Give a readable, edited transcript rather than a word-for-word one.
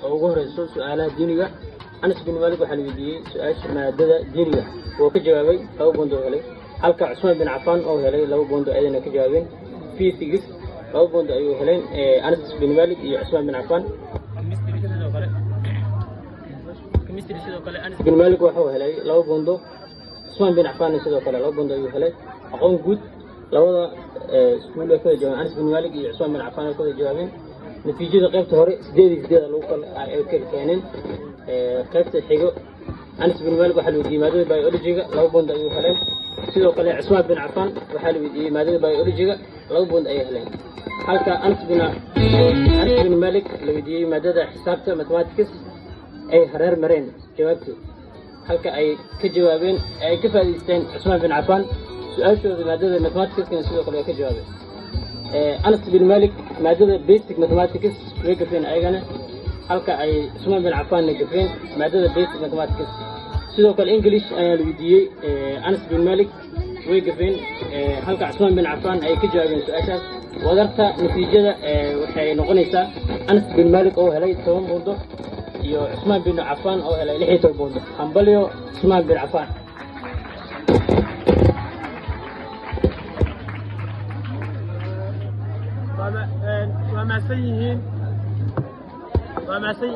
Oo ugu horeyso su-aalaha diiniga. Anas bin Malik waxaa la weydiiyey su-aasha maadada diiniga, wuu ka jawaabay, 2 buundo oo helay, halka Cusmaan bin Cafaan oo helay 2 buundo ayadana ka jawaabeen. Physics 2 buundo ayuu heleen Anas bin Malik iyo Cusmaan bin Cafaan. Chemistry sidoo kale, chemistry sidoo kale Anas bin Malik wuxuu helay 2 buundo, Cusmaan bin Cafaan sidoo kale 2 buundo ayuu helay. Aqoon guud labada iskuul ay kawada jawaabeen, Anas bin Malik iyo Cusmaan bin Cafaan ay kawada jawaabeen. Natiijada qaybta hore 8 iyo 8 lagu kala ay kala keeneen. Qaybta xigo Anas bin Malik waxaa la weydiiyey maadada biology-ga, 2 buundo ayuu heleen. Sidoo kale Cusmaan bin Cafaan waxaa la weydiiyey maadada biology-ga, 2 buundo ayay heleen, halka Anas bin Malik la weydiiyey maadada xisaabta, mathematics, ay hareer mareen jawaabtii, halka ay ka jawaabeen, ay ka faa'iideysteen Cusmaan bin Cafaan su-aashooda maadada mathematicskana sidoo kale way ka jawaabeen. Anas bin Malik maadada basic mathematics way gafeen ayagana, halka ay Cusmaan bin Cafaanna gafeen maadada basic mathematics. Sidoo kale English ayaa la weydiiyey Anas bin Malik, way gafeen, halka Cusmaan bin Cafaan ay ka jawaabeen su-aashaas. Wadarta natiijada waxay noqonaysaa Anas bin Malik oo helay 10 buundo iyo Cusmaan bin Cafaan oo helay 16 buundo. Hambalyo, Cusmaan bin Cafaan. Waa mahadsan yihiin, waa mahadsan.